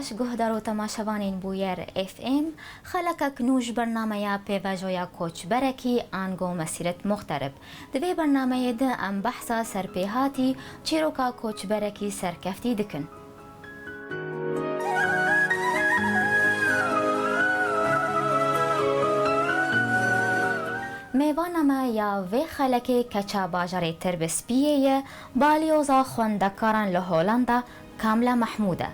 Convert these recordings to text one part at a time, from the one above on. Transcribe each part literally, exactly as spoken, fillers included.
Guhdar û temaşevanên Bûyer F M, xelekek nû ji bernameya Pêvajoya Koçberekî ango Mesîret Muxterib. Di vê bernameyê de em behsa serpêhatî çîroka koçberekî serkeftî dikin. Mêvana me ya vê xelekê keça bajarê Tirbespiyê ye, balyoza xwendekaran li Holanda, Kamla Mahmûd e.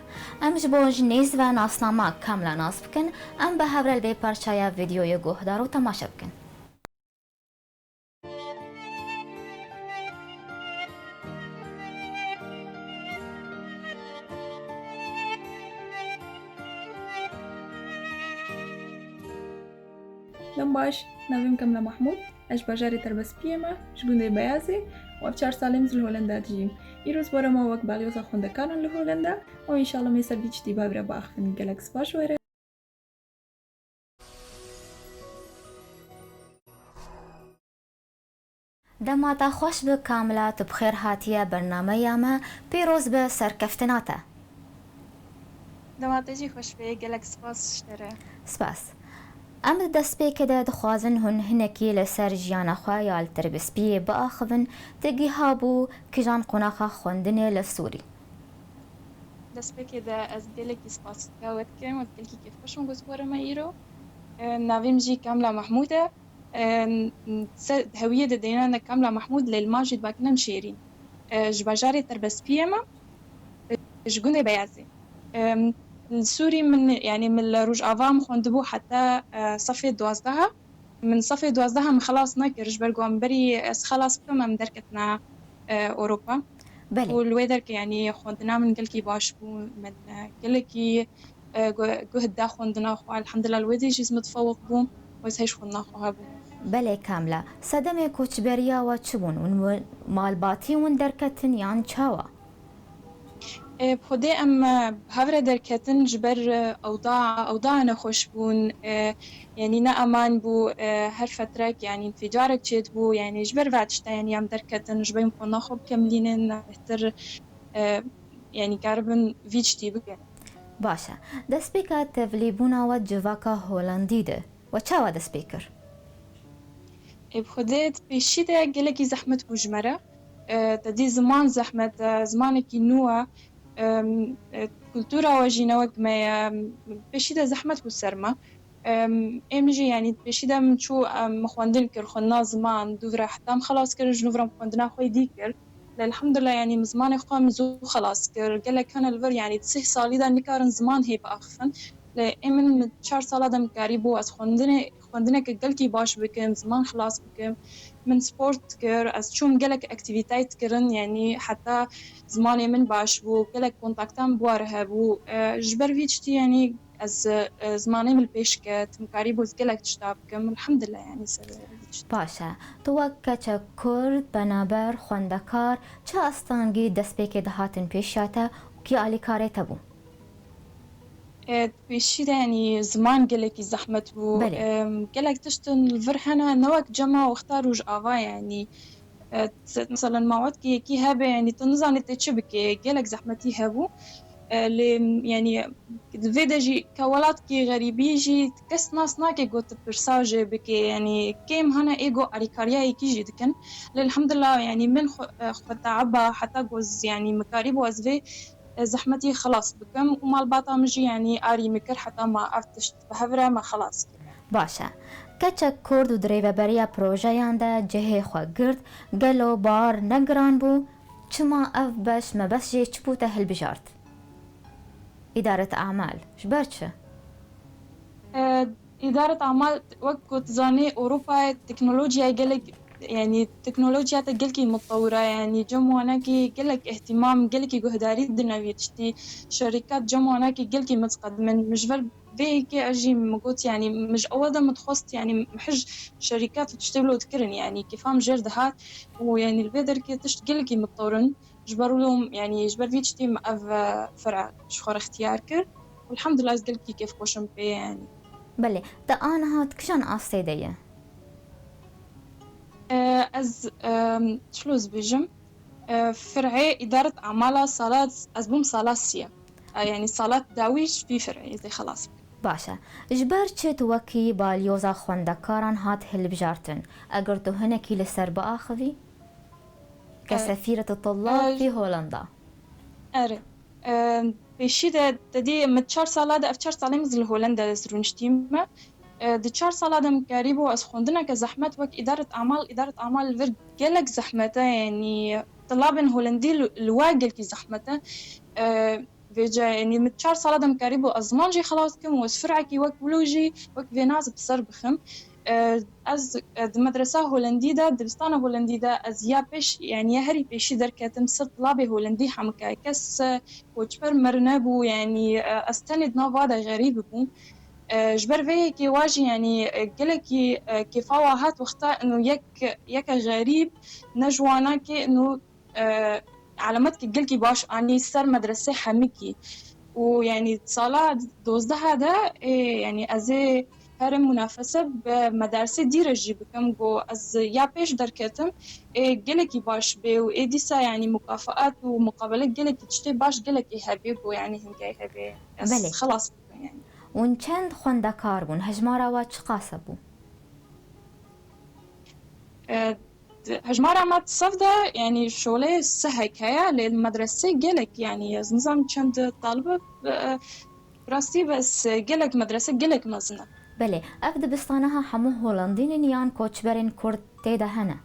Em ji bo ji nêz ve nasnama Kamla nas bikin, em bi hev re li vê parçaya vîdeoyê guhdar û temaşe bikin. Dem baş, navê min Kamla Mahmûd, ez ji bajarê Terbespiyê me, ji gundê Beyazê û ev çar sal e min li Holenda dijîm. Îro ji bo me wek balyoza xwendekaran li Holenda û înşallah em ê ser vî tiştî bi hev re biaxivin. Gelek spas ji we re. Dema te xweş bi Kamla, tu bi xêr hatiye bernameya me, pîroz be serkeftina te. Dema te jî xweş be, gelek spas ji te re. Spas. Em di destpêkê de dixwazin hûn hinekî li ser jiyana xwe ya li Tirbespiyê biaxivin, te gihabû kijan qonaxa xwendinê li Sûrî? Destpêkê de ez gelekî spasîka we dikim û gelekî kêfxweş im ku ji bo re me îro. E, navê min jî Kamla Mahmûd e. E, ser hewiyê de dêne ne Kamla Mahmûd, lê li mal jî dibakinem Şêrîn. E, ji bajarê Terbespiyê me, e, ji gundê Beyazê. E, li Sûrî min, yanî min li Rojava min xwendibû heta, e, sefê duwazdeh. Min sefê duwazdeh min xelas nekir, ji ber ku em berî ez xelas bikim, em derketine, e, Ewropa. Belê. Û li wê derkê, yanî xwendina min gelkî baş bû, min, e, gelekî, e, gu-, guh da xwendina xwe. Elhamdulillah, li wê dî jî ez mitfewq bûm û ez hêj xwendina xwe hebûm. Belê Kamla, sedemê koçberiya we çi bûn? Hûn wi-, malbatî hûn derketin yan çawa? E, bi Xwedê em, e, bi hev re derketin ji ber, e, ewda, ewda nexweş bûn, e, yanî ne eman bû, e, her fetrek, yanî înficarek çêdibû, yanî ji ber ve tişta, yanî em derketin, ji ber em xwendina xwe bikemilînin, bêhtir, e, yanî karibin vî tiştî bikin. Baş e. Destpêka tevlîbûna we civaka Holandî de, we çawa dest pê kir? Ê, bi Xwedê di pêşî de gelekî zehmet bû ji me re. E, te dî ziman zehmet e, zimanekî nû e. Em, e, kultura we jî ne wek me ye. Em, pêşî de zehmet bû ser me. Em, ê min jî, yanî, di pêşî de min çû, em, min xwendin kir, xwendina ziman, dûv re heta min xelas kir, ji nû re min xwendina xwe yê dî kir. Lê elhamdulillah, yanî, min zimanê xwe min zû xelas kir. Gelek hene li vir, yanî, di sih salî de nikarin ziman hê biaxifin. Lê ê min, min çar sala de min karîbû ez xwendinê, xwendineke gelkî baş bikim, ziman xilas bikim. Min sport dikir, ez çûm gelek aktîvîteyê dikirin, yanî heta zimanê min baş bû, gelek kontakta min bi we re hebû. E, ji ber vî tiştî, yanî ez, e, zimanê min li pêş ket, min karîbû ez gelek tişta bikim. Elhamdulillah, yanî ser vî tiştî. Baş e. Tu wek keçek Kurd, penaber, xwendekar, çi astengî destpêkê dihatin pêşiya te û kî alîkarê te bû? E, di pêşî de, yanî, ziman gelekî zehmet bû. Belê. Em, gelek tiştin li vir hene, ne wek cema wexta Rojava, yanî, e, se-, meselen, ma wetkî yekî hebe, yanî, tu nizanî tê çi bikê, gelek zehmetî hebû. E, lê, yanî, di vê de jî ke welatkî xerîbî jî kes nas nake ku tu pirsa jê bikê, yanî, kêm hene ê ku alîkariya yekî jî dikin. Lê, elhamdulillah, yanî, min xwe, e, xwe teaba heta ku ez, yanî, min karîbû ez vê e, zehmetî xilas bikim û malbata min jî, yanî, arî min kir heta ma ev tişt bi hev re me xilas kir. Baş e. Keçek Kurd û di rêveberiya projeyan de cihê xwe girt, gelo bar ne giran bû? Çima ev beş mebest jê çi bû te hilbijart? Îdaret amal. Ji ber çi? E, Îdaret amal, wek ku tu zanî, Ewropayê teknolojiya gelek, yanî teknolojiya te gelkî mitewir e, yanî cem wanekî gelek îhtîmam, gelekî guhdarî dine vî tiştî, şerîkat cem wanekî gelkî mitqedimin. Min ji ber vê yekê ez jî min got, yanî min ji ewil de min dixwest, yanî mij şerîkat û tiştê wilo dikirin, yanî kêfa min jêr dihat û yanî li vê derkê tişt gelekî mitewir in. Ji ber wilo, yanî ji ber vî tiştî min ev, e, fira ji xwe re ixtiyar kir. Elhamdulillah, ez gelkî kêfxweş im pê, yanî. Belê, te aniha di kijan astê de ye? E, ez, e, çilo ez bêjim, e, firê îdaret amala sala, ez bûm sala siyê. e, yanî sala dawî ji vî fereyê ez ê xelas bikim. Baş e. Ji ber çi tu wekî balyoza xwendekaran hat hilbijartin? Eger tu hinekî li ser biaxivî, ke E, sefîret e, tullab vî Holanda. Erê. E, pêşî de, te dî min çar sala de, ev çar salê min li Holanda ez rûniştîme. E, di çar sala de min karîbû ez xwendineke zehmet wek îdaret amal, îdaret amal li vir gelek zehmet e, yanî tulabên Holendî li, li we gelkî zehmet e. E, Vêce, yanî min çar sala de min karîbû ez ziman jî xelas bikim û ez firekî wek wilo jî wek vêna ez bi ser bixim. E, ez, e, di medresa Holendî de, dibistana Holendî de ez ya pêş, yanî ya herî pêşî derketim, sed tulabê Holendî hemû ke kes, e, koçber mir nebû, yanî, e, ez tenê di nav va de xerîb bûm. E, ji ber vê yekê wa jî, yanî, e, gelekî, e, kêfa wa hat wexta ino yek, yeke xerîb ne ji wana ke ino e, elemetkî gelkî baş anî ser medresê hemikî. Û, yanî, sala dozdeh de, ê, yanî, ez ê herim munafese bi medersê dî re jî bikim, ku ez ya pêş derketim, ê, gelekî baş bê û ê dîsa, yanî, mukafaat û muqabele gelekî tiştê baş gelekî hebê, ku, yanî, hingeyî hebê. Ez Belê. Xelas bikim, yanî. Hûn çend xwendekar bûn? Hejmara we çiqas bû? E, di hejmara me di sef de, yanî şolê sehek heye, lê li medresê gelek, yanî ez nizanim çend talib e, bi rastî bes gelek medrese gelek mezin e. Belê, ev dibistana ha hemû Holandî ne yan koçberên Kurd tê de hene?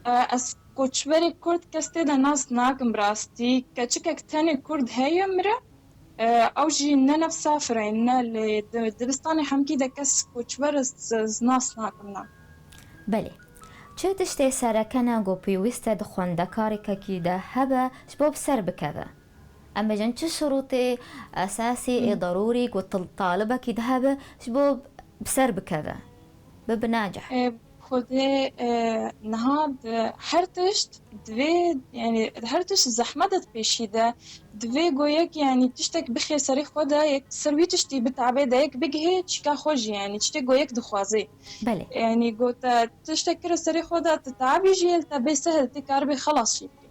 E, ez koçberê Kurd kes tê de nas nakim bi rastî. Keçikek tenê Kurd heye mire, E, ew jî ne nefsa fireyne, lê di, dibistanê hemkî de kes koçber ez, ez nas nakim na. Belê. Çi tiştê sereke ne ku pêwîst e di xwendekarêkekî de hebe ji bo bi ser bikeve? Em bêjin çi şirûtê esasî ê Hı. derûrî ku til-, talibekî de hebe ji bo bi ser bikeve? Bibi necih. E, Xwedê, e, niha di her tişt divê, yanî her tişt zehmet e di pêşî de. Divê go yek, yanî tiştek bixê serê xwe de, yek ser wî tiştî bitabe de, yek bigihê çîka xwe jî, yanî tiştê go yek dixwazê. Belê. Yanî go te tiştek kire serê xwe de, tu tabî jî, li te bê sehil, tê karibê xelas jî bikî.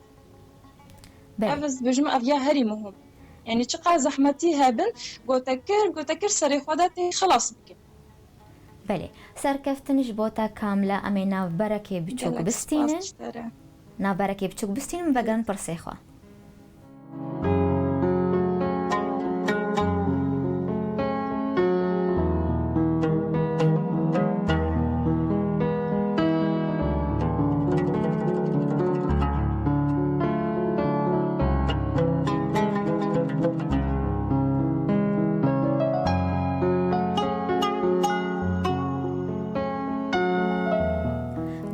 Belê. Ev ez dibêjim, ev ya herî muhim. Yanî çiqas zehmetî hebin, go te kir, go te kir serê xwe de tê xelas bikî. Belê. Serkeftin ji bo te Kamla, em ê navberekê biçûk Gelek bistînin. Spas ji te re. Navberekê biçûk bistînin, vegerin pirsê xwe.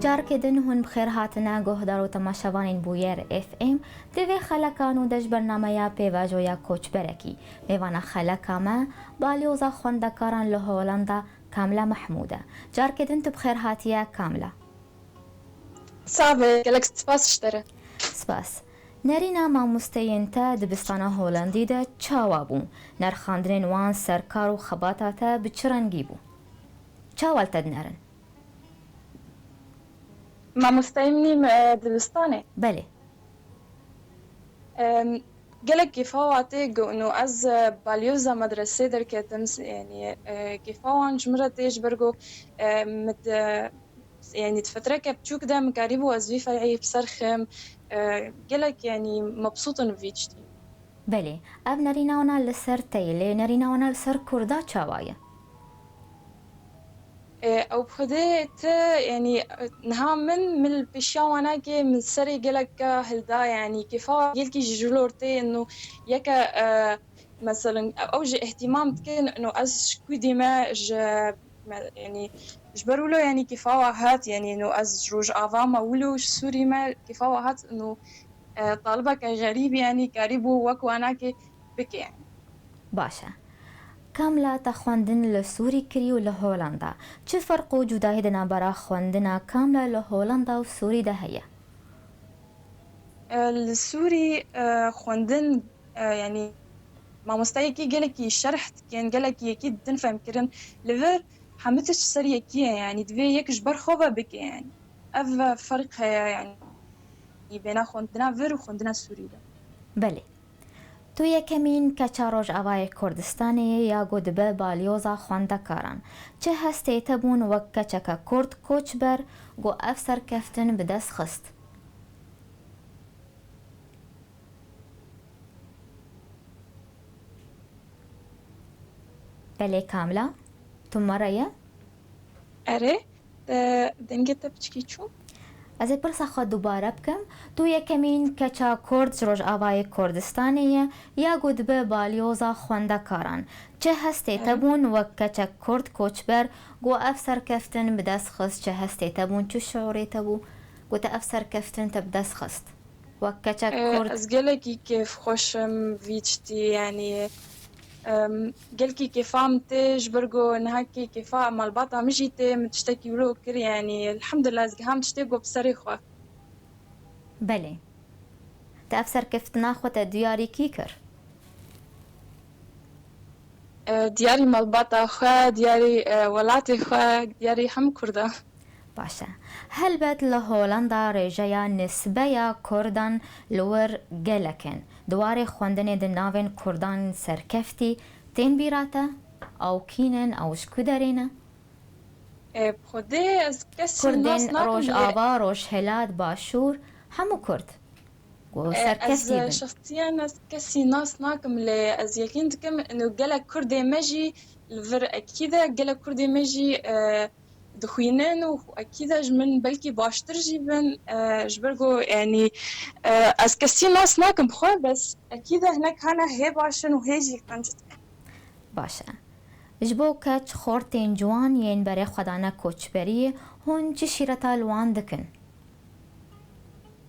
Carkê din hûn bi xêr hatine guhdar û temaşevanên Bûyer F M. Di vê xeleka nû de ji bernameya pêvajoya koçberekî, mêvana xeleka me, balyoza xwendekaran li Holanda, Kamla Mehmûd e. Carkê din tu bi xêr hatiye, Kamla. Sax be, gelek spas ji te re. Spas. Nerîna mamosteyên te dibistana Holandî de çawa bû? Nerxandinên wan ser kar û xebata te bi çi rengî bû? Çawa li te dinerin? Mamosteyê min î, e, dibistanê. Belê. Em, gelek kêfa wa tê got, û ez, e, balyoza medresê derketim, s-, yanî, e, kêfa wan ji min re tê ji ber ku, e, min di, yanî di fetreke biçûk de min karîbû ez vî ferî bi ser xim, e, gelek, yanî, mebsût in vî tiştî. Belê, ev nerîna wana li ser te ye, lê nerîna wana li ser Kurda çawa ye? E, ew bi xwedê ti, yanî, niha min, min li pêşiya wana kê min serê gelek hilda, yanî, kêfa gelkî ji jilor tê, ino yeke, e, meselin, ew ji îhtîmam dikin, ino ez ji ku dîme, ji, me, yanî, ji ber wilo, yanî, kêfa wa hat, yanî, ino ez ji Rojava me wilo ji Sûrî me, kêfa wa hat, ino, e, talibeke xerîb, yanî, karîbû wek wana kê bike, yanî. Baş e. Kamla te xwendin li Sûrî kirî û li Holanda. Çi ferq û cudahî di navbera xwendina Kamla li Holanda û Sûrî de heye? E, li Sûrî, e, xwendin, e, yanî mamosteyekî gelekî şerh dikin, gelekî yekî didin fehmkirin. Li vir hemû tişt ser yekî ye, yanî divê yek ji ber xwe ve bike, yanî. Ev ferq heye, yanî bêna xwendina vir û xwendina Sûrî de. Belê. Tu yekemîn keça Rojavayê Kurdistanê yê ya ku dibe balyoza xwendekaran. Çi hestê te bûn wek keçeke Kurd koçber ku ev serkeftin bi dest xist? Belê Kamla, tu me re ye? Erê, te, dengê te piçkî çû. Ez ê pirsa xwe dubare bikim. Tu yekemîn keça Kurd ji Rojavayê Kurdistanê ye, ya ku dibe balyoza xwendekaran. Çi hestê te Erê. bûn wek keçek Kurd koçber, ku ev serkeftin bi dest xist, çi hestê te bûn, çi şiûrê te bû, ku te ev serkeftin te bi dest xist? Wek keçek Ee, Kurd. Ez gelekî kêfxweş im vî tiştî, yanî, em, gelkî kêfa min tê, ji ber ku niha kê-, kêfa malbata min jî tê, min tiştekî wilo kir, yanî, elhamdulillah, ez giham tiştê ku bi serê xwe. Belê. Te ev serkeftina xwe te diyarî kî kir? Ee, diyarî malbata xwe, diyarî, e, welatê xwe, diyarî hemû Kurda. Baş e. Helbet li Holanda rêjeya nisbeya Kurdan li wir gelek in. Di warê xwendinê di navên Kurdan serkeftî tên bîra te? Ew kî ne, ew ji ku derê ne? E, bi Xwedê ez kesî nas Kurdên nakim lê Rojava, Rojhilat, Başûr, hemû Kurd. Ku E, serkeftî bin. Ez şexsiyan ez kesî nas nakim lê ez yekîn dikim ino gelek Kurdê me jî li vir ekîd e, gelek Kurdê me jî, e, dixwînin û ekîd e ji min belkî baştir jî bin, e, ji ber ku, yanî, e, ez kesî nas nakim xwe, bes ekîd e hinek hene hê baş in û hê jî qenc dikin. Baş e. Ji bo keç xortên ciwan yên berê xwe dane koçberiyê, hûn çi şîreta li wan dikin?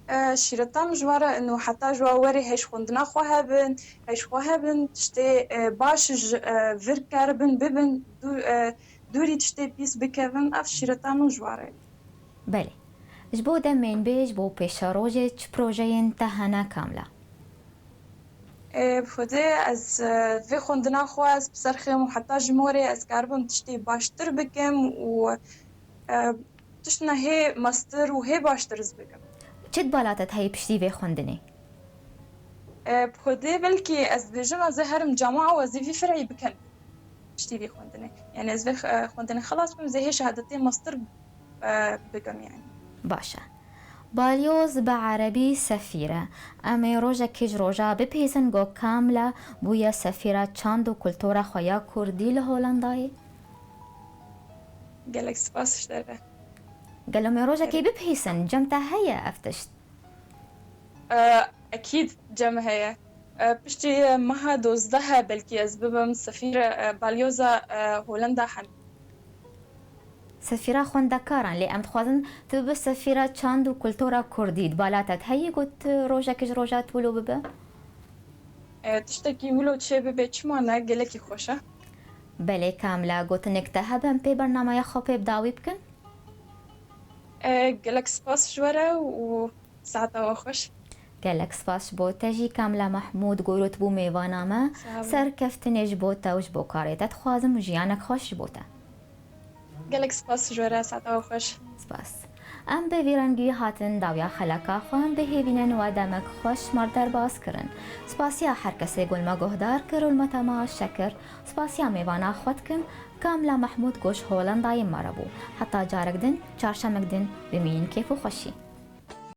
E, şîreta min ji wan re ino heta ji wan werê hêj xwendina xwe hebin, hêj xwe hebin, tiştê, e, baş ji, e, vir keribin bibin, dû-, e, dûrî tiştê pîs bikevin, ev şîreta min ji wan re. Belê. Ji bo demên bê, ji bo pêşerojê çi projeyên te hene Kamla? E, bi Xwedê ez, e, vê xwendina xwe ez bi ser xêm û heta ji morê ez karibim tiştê baştir bikim û, e, tiştine hê mestir û hê baştir ez bikim. Çi dibala te heye piştî vê xwendinê? E, bi Xwedê belkî ez dibêjim ez ê herim cama û ez ê vî fireyî bikim. Piştî vî xwendinê. Yanî ez vê, e, xwendinê xelas bim, ez ê hê şehadetê mestir, e, bikim yanî. Baş e. Balyoz bi erebî sefîr e. Em ê rojekê ji roja bipihîsin ku Kamla bûye sefîra çand û kultura xwe ya kurdî li Holandayê. Gelek spas ji te re. Gelo em ê rojekê Gelek. bipihîsin, cem te heye ev tişt? E, ekîd cem heye. E, piştî meha dozdeh e, belkî ez bibim sefîr, e, balyoza, e, Holanda hem. Sefîra xwendekaran, lê em dixwazin tu bibe sefîra çand û kultura kurdî. Di bala te heye ku tu rojekê ji roja tu wilo bibe? E, tiştekî wilo çê bibe, çima ne? Gelekî xweş e. Belê Kamla, gotinek te hebe em pê bernameya xwe pê bi dawî bikin? E, gelek spas ji we re û saeta we xweş. Gelek spas ji bo te jî Kamla Mehmûd, gorot bû mêvana me. Sağ olun. Serkeftinê ji bo te û ji bo karê te dixwazim û jiyanek xweş ji bo te. Gelek spas ji we re, saeta we xweş. Spas. Em bi vî rengî hatin dawiya xeleka xwe, em bi hêvî ne we demek xweş ji me re derbas kirin. Spasiya her kesê ku li me guhdar kir û li me temaşe kir. Spasiya mêvana xwe dikim, Kamla Mehmûd ku ji Holandayê me re bû. Heta carek din, çarşemek din, bimînin kêf û xweşî.